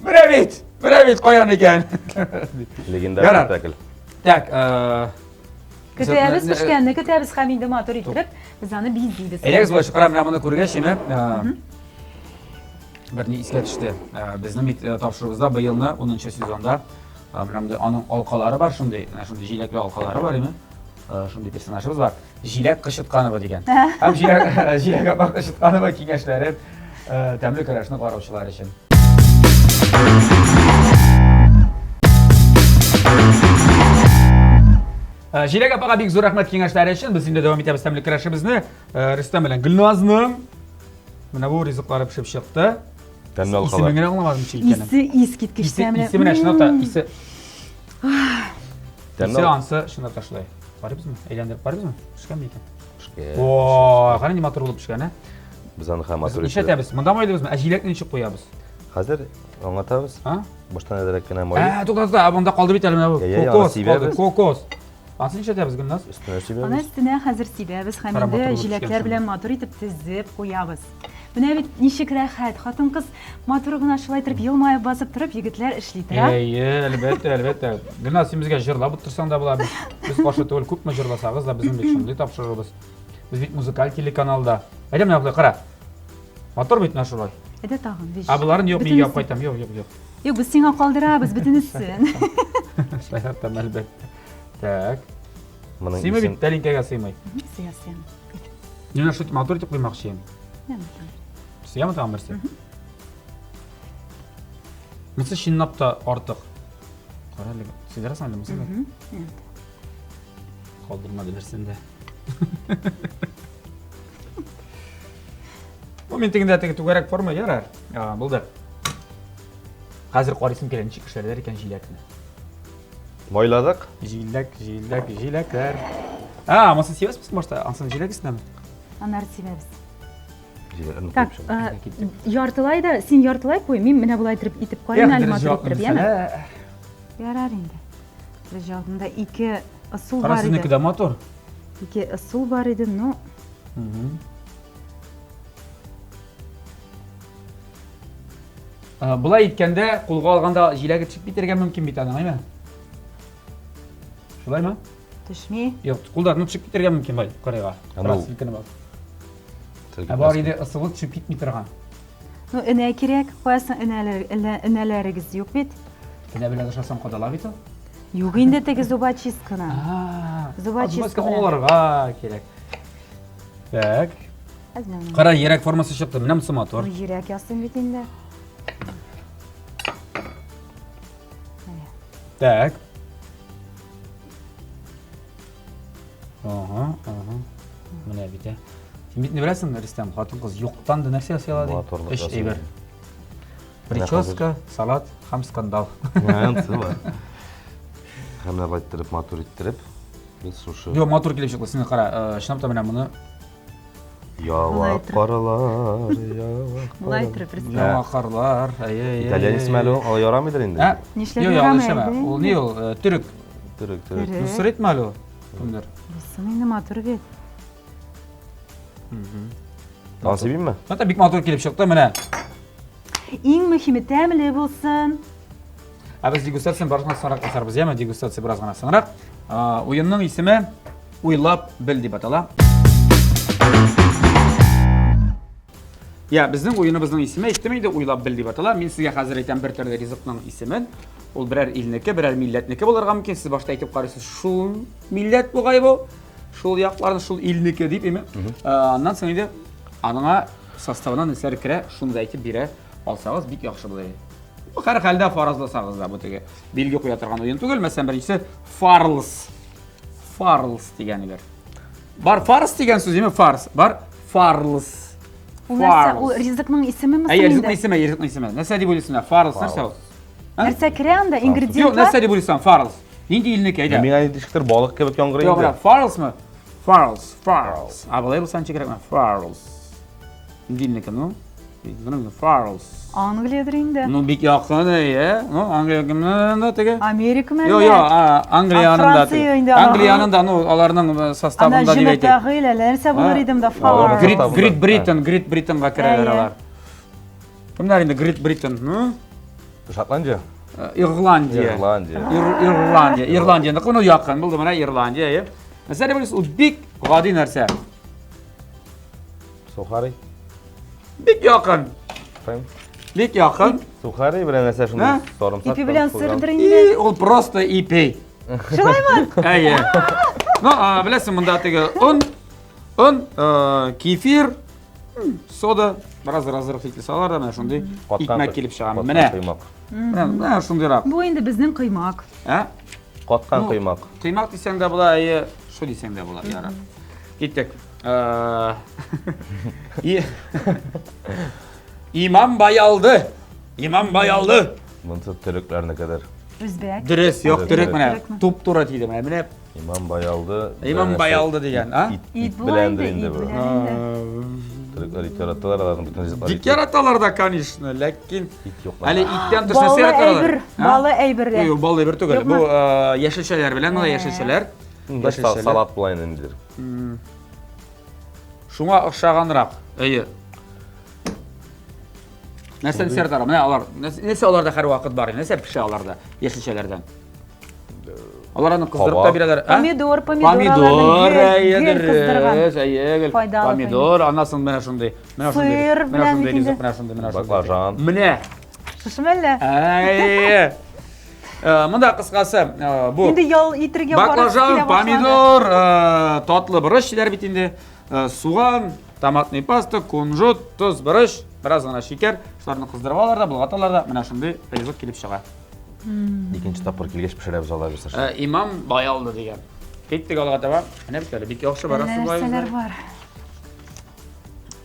Менә бит, менә бит каян икән. Легендар спектакль. Так, Көтәбез пешкәнне, көтәбез һәм инде матур иттереп без аны бизибез. Әйдәгез болай чыгарам, менә моны күргәч, инде бер ни искә төште. Безнең бит тапшыруыбызда быелны 10 сезонда менә мондый аның алкалары бар шундый, менә шундый җиләкле алкалары бар име? Шундый персонажыбыз бар. Җиләк Кычытканова дигән. Һәм җиләк җиләк апа Кычытканова киңәшләре тәмле көрәшне караучылар өчен. Э, Җиләк апага бик зур рәхмәт киңәшләре өчен. Без инде дәвам итәбез тәмле көрәшебезне. Э, Рөстәм белән Гөлназның менә бу ризыклары пешеп чыкты. Тәмле алкалар. Исемен генә аңламадым ничек икәнен. Исе искиткеч тәмле. Исе менә чынлап та исе. Исе ансы чынлап та шулай. Карыйбызмы? Әйләндереп карыйбызмы? Пешкәнме икән? Пешкән. О, кара ни матур булып пешкән, ә? Без аны һәм матур Нишләтәбез? Монда майлыйбызмы? Ә җиләкне ничек куябыз? Хәзер аңлатабыз. А? Баштан әзрәк кенә май. Ә, тукта, тукта, монда калды бит әле менә бу. Кокос, калды, кокос. Ансы нишләтәбез, Гөлназ? Өстенә сибәбез. Аны өстенә хәзер сибәбез һәм инде җиләкләр белән матур итеп тезеп куябыз. Менә бит ничек рәхәт. Хатын-кыз матур гына шулай итеп елмаеп басып торып, егетләр эшли тора. Әйе, әлбәттә, әлбәттә. Гөлназ, син безгә җырлап утырсаң да була. Без каршы түгел, күпме җырласагыз да, безнең бит шундый тапшыруыбыз. Без бит музыкаль телеканалда. Әйдә менә болай кара. Матур бит менә шулай. Әйдә тагын, биш. Ә боларын юк, мин өйгә кайтам. Юк, юк, юк. Юк, без сиңа калдырабыз бөтенесен. Шаяртам, әлбәттә. Так. Моның Сыймый бит, тәлинкәгә сыймый. Сыя, сыя. Мин менә шул матур итеп куймакчы идем. Сыямы тагын берсе? Монысы чынлап та артык. Кара әле, сыйдырасың әле монысы? Калдырмады берсен дә. Бу мин тегендә теге түгәрәк форма ярар. А, булды. Хәзер карыйсым килә, ничек эшләрләр икән җиләкне. Майладык. Җиләк, җиләк, җиләкләр. А, монысын сибәсез башта, ансын җиләк өстенәме? Аннары сибәбез. Так, яртылай да, син яртылай куй, мин менә болай итеп итеп карыйм әле матур итеп, яме? Ярар инде. Дөрес җавап. Монда ике ысул бар иде. Кара сезнеке дә матур. Ике ысул бар иде, но... Болай иткәндә, кулга алганда җиләге төшеп китәргә мөмкин бит аның, әйме? Шулаймы? Төшми. Юк, кулда ну төшеп китәргә мөмкин бай, кырыйга. Бераз селкенеп ал. Ә бар иде ысулы төшеп китми торган. Ну, энә кирәк. Куясың энәләр, энәләрегез юк бит. Энә белән ашасаң кадала бит ул. Юк инде теге зубочистканы. Зубочистка алырга кирәк. Так. Кара, йөрәк формасы чыкты. Менә монысы матур. Йөрәк ясыйм бит инде. Так. Ага, ага. Менә бит, ә. Син бит не беләсең, Рөстәм, хатын-кыз юктан да нәрсә ясый ала ди. Өч әйбер. Прическа, салат һәм скандал. Ансы бар. Һәм менә болай иттереп, матур иттереп, без шушы. Юк, матур килеп чыкты. Син кара, чынлап та менә моны Ява карлар, ява. Болай иттереп, Рөстәм. Ява карлар, әйе, әйе. Итальян исеме әле ул, алай ярамыйдыр инде. Ә? Нишләп Юк, ярамый? ялгыш Ул ни ул? Төрек. Төрек, төрек. Нусретме әле ул? Кемдер? Булсын инде матур бит. Тагын сибимме? Хәтта бик матур килеп чыкты менә. Иң мөһиме тәмле булсын. Ә без дегустацияне бераз гына соңрак ясарбыз, яме? Дегустация бераз гына соңрак. Уенның исеме Уйлап бел дип атала. Я, безнең уеныбызның исеме әйттем инде, уйлап бел дип атала. Мин сезгә хәзер әйтәм бер төрле ризыкның исемен. Ул берәр илнеке, берәр милләтнеке булырга мөмкин. Сез башта әйтеп карыйсыз, шул милләт бугай бу, шул якларны, шул илнеке дип, име? Аннан соң инде аныңа составына нәрсәләр керә, шуны да әйтеп бирә алсагыз, бик яхшы булыр иде. Бу һәр хәлдә фаразласагыз да, бу теге билге куя торган уен түгел. Мәсәлән, беренчесе фарлс. Фарлс дигән әйбер. Бар фарс дигән сүз, име фарс. Бар фарлс. Ул нәрсә? Ул ризыкның исемеме соң инде? Әйе, ризыкның исеме, ризыкның исеме. Нәрсә дип уйлыйсың? Фарлс нәрсә ул? Нәрсә керә анда? Ингредиентлар? Юк, нәрсә дип уйлыйсың? Фарлс. Нинди илнеке, әйдә. Миңа ничектер балык кебек яңгырый инде. Юк, фарлсмы? Фарлс, фарлс. А болай булса ничек кирәкме? Фарлс. Нинди илнеке, ну? Фарлс. Англиядер инде. Ну, бик якын, әйе. Ну, Англия кемнән дә теге? Америка мәллә? Юк, юк, Англия янында. Франция инде. Англия янында, ну, аларның составында дип әйтик. Ана җене нәрсә булыр идем дә Фарлс. Грит, Грит Британ, Грит Британга керәләр алар. Кемнәр инде Грит Британ, ну? Шотландия? Ирландия. Ирландия. Ирландия. Ирландия. Ну, якын булды менә Ирландия, әйе. Нәрсә дип ул бик гади нәрсә. Сухари. Бик якын. Бик якын. Сухари белән нәрсә шундый сарымсак. Ипи белән сырдыр инде. Ул просто ипи. Шулаймы? Әйе. Ну, беләсең, монда теге он, он, кефир, сода, бераз разрыхлитель салалар да, менә шундый икмәк килеп чыга. Менә. Менә, менә шундыйрак. Бу инде безнең коймак. Ә? Каткан коймак. Коймак дисәң дә була, әйе, шу дисәң дә була, ярар. Киттек. Имам баялды. Имам баялды. Монысы төрекләрнекедер. Үзбәк. Дөрес, юк, төрек менә. Туп-туры тиде менә. Менә Имам баялды. Имам баялды дигән, а? Ит беләндер инде бу. Төрекләр ит яраталар, аларның бөтен ризыклары. Бик яраталар да, конечно, ләкин ит юк. Әле иттән тыш нәрсә яраталар? Балы әйбер. Юк, балы әйбер түгел. Бу яшелчәләр белән, менә яшелчәләр. Яшелчәләр. Салат була инде ниндидер. Шуңа охшаганрак. Әйе. Нәрсә нәрсә яраталар? Менә алар, нәрсә аларда һәрвакыт бар? Нәрсә пешә аларда яшелчәләрдән? Алар аны кыздырып та бирәләр. Помидор, помидор. Помидор, әйе, дөрес, әйе, гел. Помидор, аннан соң менә шундый, менә шундый. Сыр белән бит инде. Менә шундый, менә шундый. Баклажан. Менә. Шушымы әллә? Әйе. Монда кыскасы, бу. Инде ял итергә барып Баклажан, помидор, татлы борыч диләр бит инде. Суган, томатный паста, кунжут, тоз, борыч, бераз гына шикәр. Шуларны кыздырып алалар да, болгаталар да, менә шундый ризык килеп чыга. Икенче тапкыр килгәч пешерәбез алай булса. Имам баялды дигән. Киттек алга таба. Менә бит әле бик яхшы барасыз болай. Нәрсәләр бар?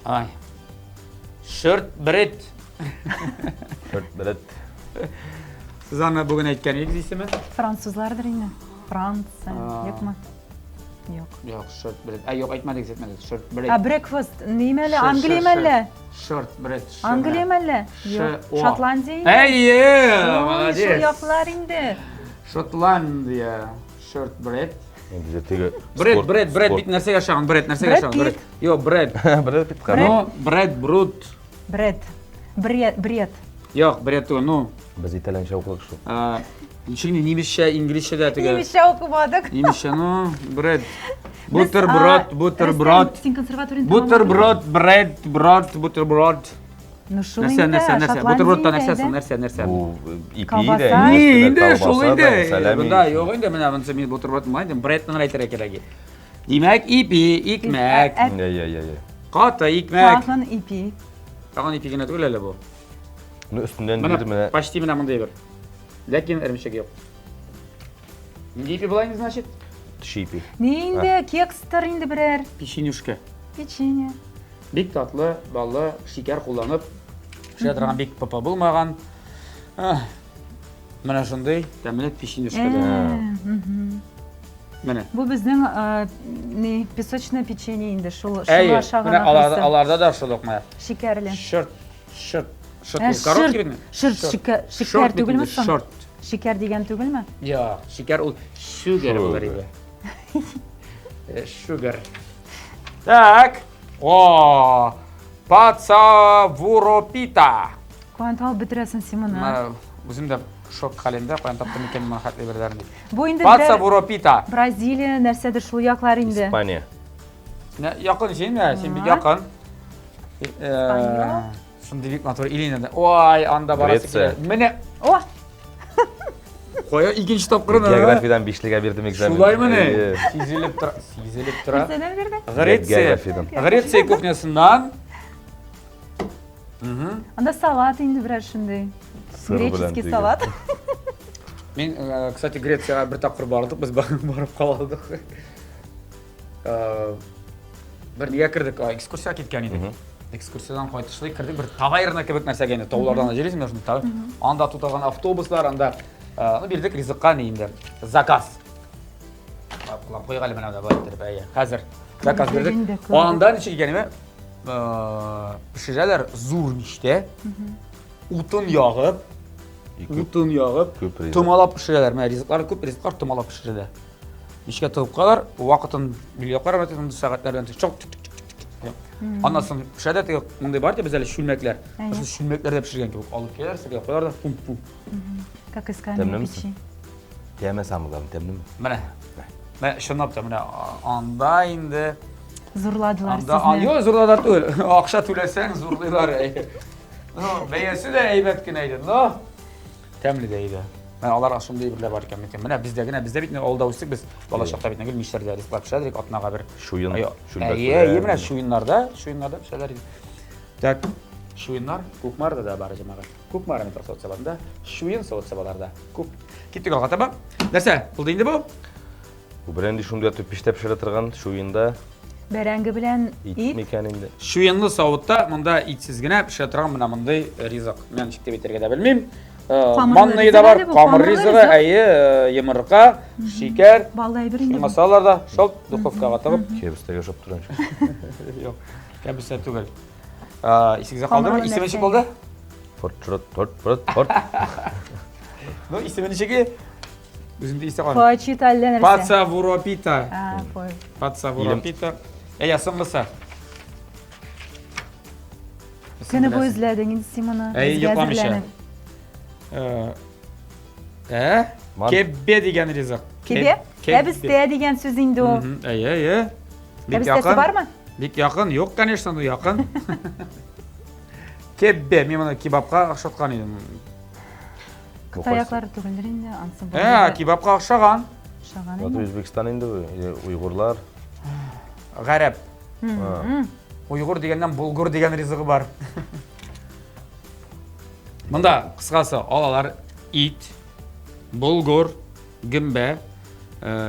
Ай. Шөрт бред. Шөрт бред. Сез аны бүген әйткән идегез исеме? Французлардыр инде. Франция, юкмы? Юк. Юк, шорт бред. Ә, юк, әйтмәдегез, әйтмәдегез. Шорт бред. Ә breakfast ниме әле? Англия әллә? Шорт бред. Англия әллә? Юк. Шотландия инде. Әйе, молодец. Шул яклар инде. Шотландия. Шорт бред. Инде теге Бред, бред, бред бит нәрсәгә ошаган? Бред нәрсәгә ошаган? Бред. Юк, бред. Бред бит. Ну, бред, брут. Бред. Бред, бред. Юк, бред түгел, ну. Без итальянча укыдык шул. Ничек инде немецчә, инглизчә дә теге. Немецчә укымадык. Немецчә, ну, бред. Бутерброд, бутерброд. Син консерваторияне Бутерброд, бред, брод, бутерброд. Ну шул Нәрсә, инде, нәрсә, нәрсә? Шотландия Бутербродта нәрсә инде. соң, нәрсә, нәрсә? Бу ипи дә, Колбаса. Ни өстенә инде, шул колбаса инде. да, салями. Монда юк инде, менә монысы мин бутерброд инде, бредны гына әйтергә кирәк. Димәк, ипи, икмәк. Я, я, я, я. Каты икмәк. Тагын ипи. Тагын ипи генә түгел әле бу. Ну, өстеннән Менә бир менә. почти менә мондый бер. Ләкин эремчек юк. Нинди ипи була инде, значит? Төче ипи. Ни инде, кекстыр инде берәр. Печенюшка. Печенье. Бик татлы, баллы, шикәр кулланып пешерә торган бик папа булмаган. Ах, Менә шундый тәмле печенюшка да. Э, Менә. Бу безнең э, ни, песочное печенье инде, шул шуны Әйе, ашаган менә аларда, ахрысы. аларда да шул ук менә. Шикәрле. Шорт, шорт, шорт. Ә, ул Короткий бит Шырт, Шорт. шикәр, шикәр Шорт бит түгелме инде, соң? Шорт. Шикәр дигән түгелме? Я, шикәр ул sugar булыр иде. Sugar. Так. О, пацавуропита. Каян табып бетерәсең син моны? Менә үзем дә шок хәлендә, каян таптым икән моны хәтле берләрен дип. Бу инде берәр Пацавуропита. Бразилия нәрсәдер шул яклар инде. Испания. Менә якын син, менә син бик Ага. якын. Испания. Шундый бик матур ил инде. Ой, анда барасы Греция. килә. Менә О, кая икенче тапкырын. Географиядән бишлегә бирдем экзамен. Шулаймыни? Әйе. Сизелеп тора, сизелеп тора. нәрсәдән бирдең? Греция. Географиядән. Греция кухнясыннан. Мгм. Анда салат инде берәр шундый. Сыр белән Греческий дигән. салат. Мин, кстати, Грециягә бер тапкыр бардык, без барып калдык. Бер нигә кердек, экскурсия киткән идек. Экскурсиядан кайтышлый кердек бер таверна кебек нәрсәгә инде, таулардан җөрисең менә шунда. Анда туталган автобуслар, анда, ну, бирдек ризыкка ни инде, заказ. Кылап куйык әле менә монда болай иттереп, әйе. Хәзер заказ Инде бирдек. күрдек. Анда ничек икән, әйме? Пешерәләр зур мичтә. Утын ягып, утын ягып, Күп ризык. томалап пешерәләр. Менә ризыклар күп, ризыклар томалап пешерелә. Мичкә тыгып куялар, вакытын билгеләп куялар, мәсәлән, сәгатьләрдән чок чок чок чок. Аннан соң пешә дә теге мондый бар дип без әле чүлмәкләр. Әйе. Шул чүлмәкләрдә пешергән кебек алып киләләр, сергә куялар да пум пум. Как из каменной Тәмлеме печи. Тәме самый тәмлеме? Менә. Менә чынлап та менә анда инде Зурладылар анда сезне. юк, зурлыйлар түгел. Акча түләсәң зурлыйлар. әйе. Ну, бәясе дә әйбәт кенә иде, но тәмле дә иде. Менә алар шундый әйберләр бар икән микән. Менә бездә генә, бездә бит инде авылда үстек без бала чакта бит гел мичләрдә ризыклар пешерә идек, атнага бер. Чуен, Әйе, чүлмәк әйе, белән. менә чуеннарда, чуеннарда пешерәләр иде. Так, чуеннар Кукмарда да бар җәмәгать. Кукмара метро савыт-сабасында, чуен савыт-сабаларда күп. Киттек алга таба. Нәрсә, булды инде бу? Бу белән шундый итеп пиштә пешерә торган чуенда Бәрәңге белән ит ит. микән инде? Чуенлы савытта монда итсез генә пешерә торган менә мондый ризык. Мин ничек дип әйтергә дә белмим. Камырлы Манный да ризык бар, әле бу, камыр камырлы ризыгы, ризык. әйе, йомырка, шикәр. Баллы әйбер инде. бу. Масалар да шул духовкага тыгып. Кәбестәгә ошап тора. Юк, кәбестә түгел. Исегездә калдымы? Камырлы Исеме ничек нәрсә. булды? Форт, шорт, торт, форт, форт. Ну, исеме ничек? Үзем дә истә калмый. Фачит әллә нәрсә. Пацавуропита. А, фой. Пацавуропита. Әйе, соңгысы. Көне буе эзләдең инде син моны. Әй, Безгә йокламыйча. әзерләнеп. Ә? Ман- Кеббе дигән ризык. Кебе? Кәбестә дигән сүз инде ул. Әйе, әйе. Бик Кәбестәсе якын. бармы? Бик якын. Юк, конечно, ну якын. Кеббе. Мин моны кебабка охшаткан идем. Кытай яклары түгелдер инде, ансы бу. Ә, кебабка охшаган. Охшаган Батыр инде. Үзбекстан инде бу, или уйгурлар. Гарәп. Уйгур дигәннән булгур дигән ризыгы бар. Монда кыскасы алалар ит, булгур, гөмбә.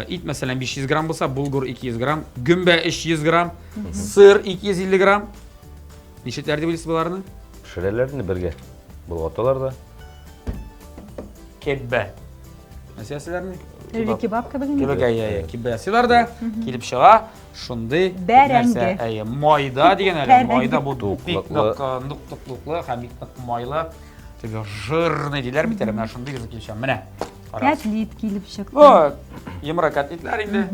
Ит мәсәлән 500 грамм булса, булгур 200 грамм, гөмбә 300 грамм, сыр 250 грамм. Ничекләр дип уйлыйсыз боларны? Пешерәләр инде бергә. Болгаталар да. Кеббә. Нәрсә ясыйларны? Или кебаб кебек инде. Кебек, әйе, әйе, кеббә ясыйлар да, килеп чыга шундый Бәрәңге. нәрсә. Әйе, майда дигән әле, Бәрәңге. майда бу бик Туклыклы. нык, нык туклыклы һәм бик нык майлы. Теге жирный диләр бит әле, менә шундый ризык килеп чыга. Менә. Карагыз. Кәтлит килеп чыкты. О, йомра котлетлар инде.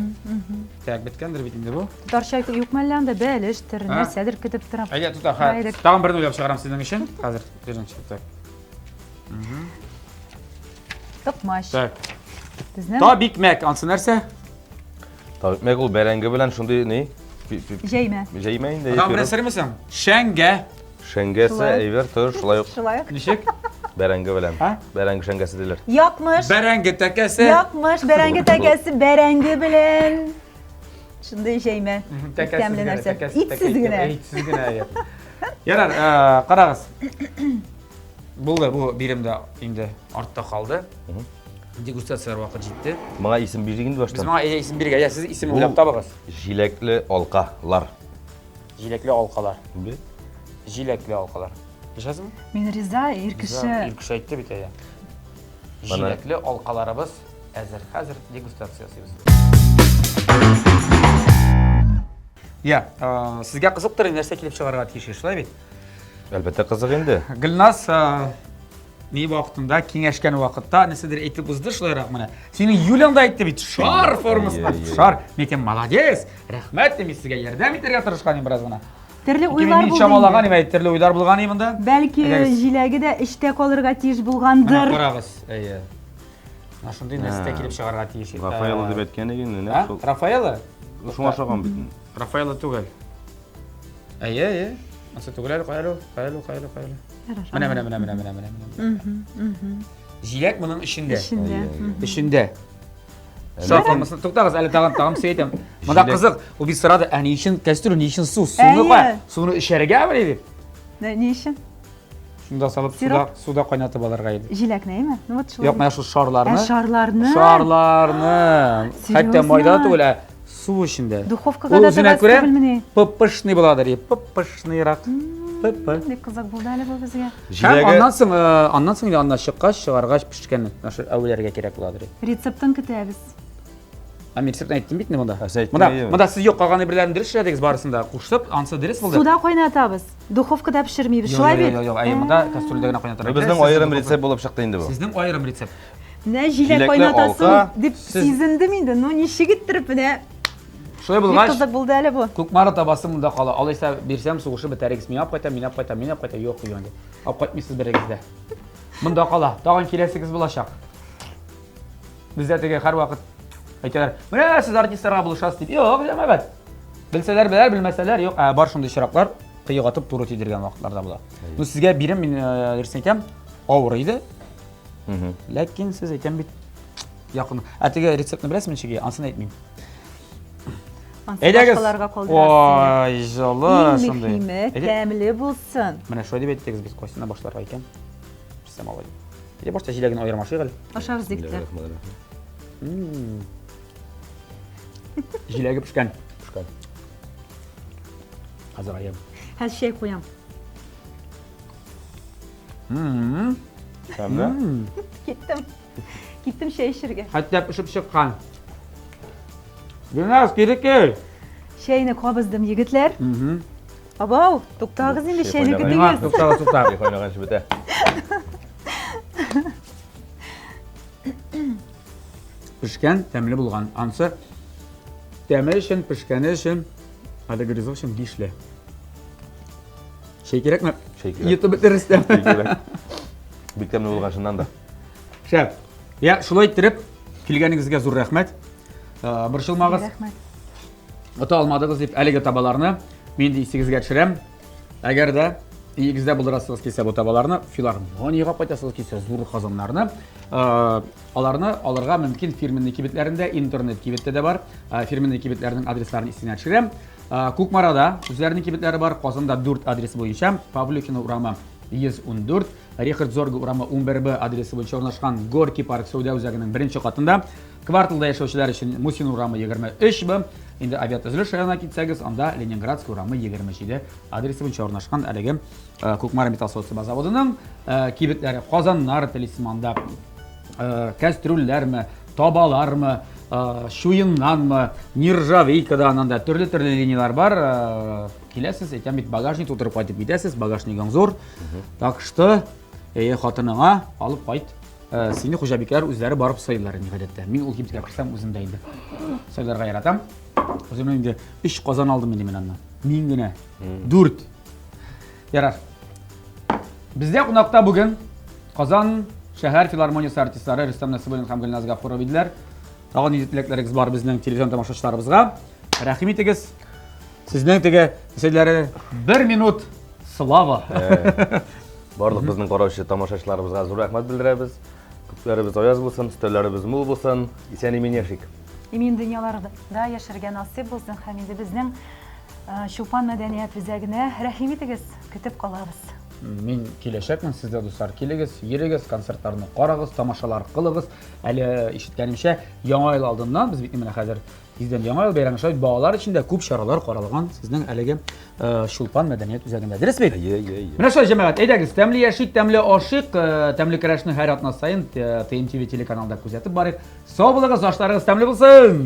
Так, беткәндер бит инде бу. Татарча юкмы әллә анда бәлештер, А? нәрсәдер көтеп торам. Әйдә, тота, ха. Әйдә. Тагын берне уйлап чыгарам сезнең өчен. Хәзер, беренче, так. Токмач. Так. Безнең Табикмәк, ансы нәрсә? Табикмәк ул бәрәңге белән шундый ни? Җәймә. Җәймә инде. Тагын беләсезме соң? Шәңгә. Шәңгәсе Шулай. әйбер тор, шулай ук Шулай ук. Ничек? бәрәңге белән. А? Бәрәңге шәңгәсе диләр. Якмыш. Бәрәңге тәкәсе. Якмыш, бәрәңге тәкәсе, бәрәңге белән. Шундый җәймә. Тәкәсез Тәмле генә, нәрсә. тәкәсез, Итсез тәкә- генә. Итсез генә. әйе. Ярар, э, карагыз. Булды, бу бирем дә инде артта калды. Дегустацияләр вакыт җитте. Моңа исем бирик инде Без баштан. моңа әйдә исем бирергә. Я, сез исем Бу- уйлап табыгыз. Җиләкле алкалар. Җиләкле алкалар. Бе? Җиләкле алкалар. Ишәсезме? Мин риза, ир кеше. Ир кеше әйтте бит әйе. Бана- Җиләкле алкаларыбыз әзер. Хәзер дегустация ясыйбыз. Я, э, сезгә кызыктыр, нәрсә килеп чыгарга тиеш, шулай бит? Әлбәттә кызык инде. Гөлназ э, ни вакытында киңәшкән вакытта нәрсәдер әйтеп узды шулайрак менә. Синең Юляң да әйтте бит, шар формасында, Әйе, әйе. шар. Мин әйтәм, молодец, рәхмәт дим, мин сезгә ярдәм итәргә тырышкан идем бераз гына. Төрле Ләкин уйлар мин булды. чамалаган инде. идем, төрле уйлар булган иде монда. Бәлки Әйдәгез. җиләге дә эчтә калырга тиеш Менә булгандыр. карагыз, әйе. Менә шундый нәрсә килеп чыгарга тиеш. Рафаэлло дип әйткән иде инде, А? нәкъ шул. Рафаэлло? Шуңа ошаган бит. инде. Рафаэлло түгел. Әйе, әйе. Ансы түгел әле, кая әле ул? Кая әле ул, кая әле, кая әле? Ярар. Менә, менә, менә, менә, менә, менә, менә. Җиләк моның эчендә. Эчендә. Әйе, Эчендә. Шар формасын туктагыз, әле тагын тагын сөй әйтәм. Монда Җиләк. кызык, ул бит сорады, ә ни өчен кәстрүл, ни өчен су? Суны Әйе. кая? Суны эчәргәме дип. Ни ни өчен? Шунда салып суда Сироп? суда кайнатып алырга иде. Җиләкне, әйме? Ну вот шулай. Юк, менә шул шарларны. Ә шарларны? Шарларны. Хәтта Серьезно? майда түгел, ә су эчендә. Духовкага Ул да үзенә тыгасы күрә түгелмени? пыпышный буладыр, и пыпышныйрак. Пы-пы. Бик кызык булды әле бу безгә. Һәм Җиләге аннан соң, э, аннан соң инде аннан чыккач, чыгаргач пешкән нашы әүләргә кирәк буладыр. Рецептын көтәбез. Ә мин рецептны әйттем бит инде монда. Ә, сез әйттең, Монда, әйеме? монда сез юк калган әйберләрне дөрес эшләдегез барысын да кушып, ансы дөрес булды. Суда кайнатабыз. Духовкада пешермибез. Юк, Шулай юк, бит? Юк, юк, әйе, монда кастрюльдә генә кайнатырга. Бу безнең кирәк. аерым Сезнең рецепт булып чыкты инде бу. Сезнең аерым рецепт. Менә җиләк Җиләкле кайнатасың алка. дип Сез- сизендем инде. Ну ничек иттереп менә. Шулай Бик булгач, кызык булды әле бу. Кукмара табасы монда кала. Алайса бирсәм сугышып бетәрегез. Мин алып кайтам, мин алып кайтам, мин алып кайтам. Юк, юк инде. Алып кайтмыйсыз берегез дә. Монда кала. Тагын киләсегез булачак. Бездә теге һәрвакыт әйтәләр, менә сез артистларга булышасыз дип. Юк, җәмәгать. Белсәләр беләр, белмәсәләр юк. Ә бар шундый очраклар кыек атып туры тидергән вакытларда була. Ну сезгә бирем мин э, дөресен әйтәм, авыр иде. Ләкин сез әйтәм бит якын. Ә теге рецептны беләсезме ничек? Ансын әйтмим. Ансы Әйдәгез. башкаларга калдырасың. Ой, җылы Иң шундый. мөһиме Әйдә. тәмле булсын. Менә шулай дип әйттегез бит, кайсына башларга икән? Берсем алай. Әйдә башта җиләген аерым ашыйк әле. Ашабыз егетләр. Җиләге пешкән. Пешкән. Хәзер аям. Хәзер чәй куям. Тәмле. Киттем. Киттем чәй эчәргә. Хәтта пешеп чыккан. Гөлназ, кире кил. Чәйне кабыздым, егетләр. Абау, туктагыз инде Чәй чәйне кайнаган. Миңа көтегез. туктагыз, туктагыз. Чәй кайнаганчы бетә. Пешкән, тәмле булган. Ансы тәме өчен, пешкәне өчен, әлеге ризык өчен бишле. Чәй кирәкме? Чәй кирәк. Йотып бетерерсез. Чәй кирәк. Бик тәмле булган чыннан да. Шәп. Я, шулай иттереп, килгәнегезгә зур рәхмәт. Э, Борчылмагыз. Рәхмәт. Ота алмадыгыз дип әлеге табаларны мин инде исегезгә төшерәм. Әгәр дә өегездә булдырасыгыз килсә бу табаларны, филармониягә кайтасыгыз килсә зур казаннарны, э, аларны алырга мөмкин фирменный кибетләрендә, интернет кибеттә дә бар. Э, Фирменный кибетләрнең адресларын исеңә төшерәм. Э, Кукмарада үзләренең кибетләре бар, Казанда 4 адресы буенча, Павлюхина урамы 114, Рихард Зорга урамы 11Б адресы буенча урнашкан Горький парк сәүдә үзәгенең беренче катында. Кварталда яшәүчеләр өчен Мусин урамы 23Б, инде авиатөзелеш районына китсәгез, анда Ленинградский урамы 27 адресы буенча урнашкан әлеге э, Кукмара металл савыт-саба заводының э, кибетләре, казаннар телисезме анда, э, кәстрүлләрме, табалармы, э, чуеннанмы, нержавейкадан анда төрле-төрле линияләр бар. Э, Киләсез, әйтәм бит, багажник тутырып кайтып китәсез, багажнигың зур. Так что, әйе, хатыныңа алып кайт. Э, Сине хуҗабикәләр үзләре барып сыйлар инде гадәттә. Мин ул кибеткә керсәм үзем дә инде сыйларга яратам. Үземнең инде 3 казан алдым инде мин аннан. Мин генә. 4. Ярар. Бездә кунакта бүген Казан шәһәр филармониясе артистлары Рөстәм Насыйбуллин һәм Гөлназ Гафурова иделәр. Тагын нинди теләкләрегез бар безнең телевизион тамашачыларыбызга? Рәхим итегез. Сезнең теге нәрсәләре бер минут слава. Э, барлык безнең караучы тамашачыларыбызга зур рәхмәт белдерәбез. Күкләребез аяз булсын, өстәлләребез мул булсын. Исән имин яшик. Имин дөньяларда яшәргә насыйп булсын һәм инде безнең э, Чулпан мәдәният үзәгенә рәхим итегез, көтеп калабыз. Мин киләчәкмен, сез дә дуслар килегез, йөрегез, концертларны карагыз, тамашалар кылыгыз. Әле ишеткәнемчә, Яңа ел алдыннан без бит менә хәзер тиздән Яңа ел бәйрәме шулай балалар өчен дә күп чаралар каралган сезнең әлеге э, Чулпан мәдәният үзәгендә. Дөрес бит? Әйе, әйе, әйе. Менә шулай, җәмәгать, әйдәгез, тәмле яшик, тәмле ашыйк, э, тәмле көрәшне һәр атна саен э, ТМТВ телеканалында күзәтеп барыйк. Сау булыгыз, ашларыгыз тәмле булсын!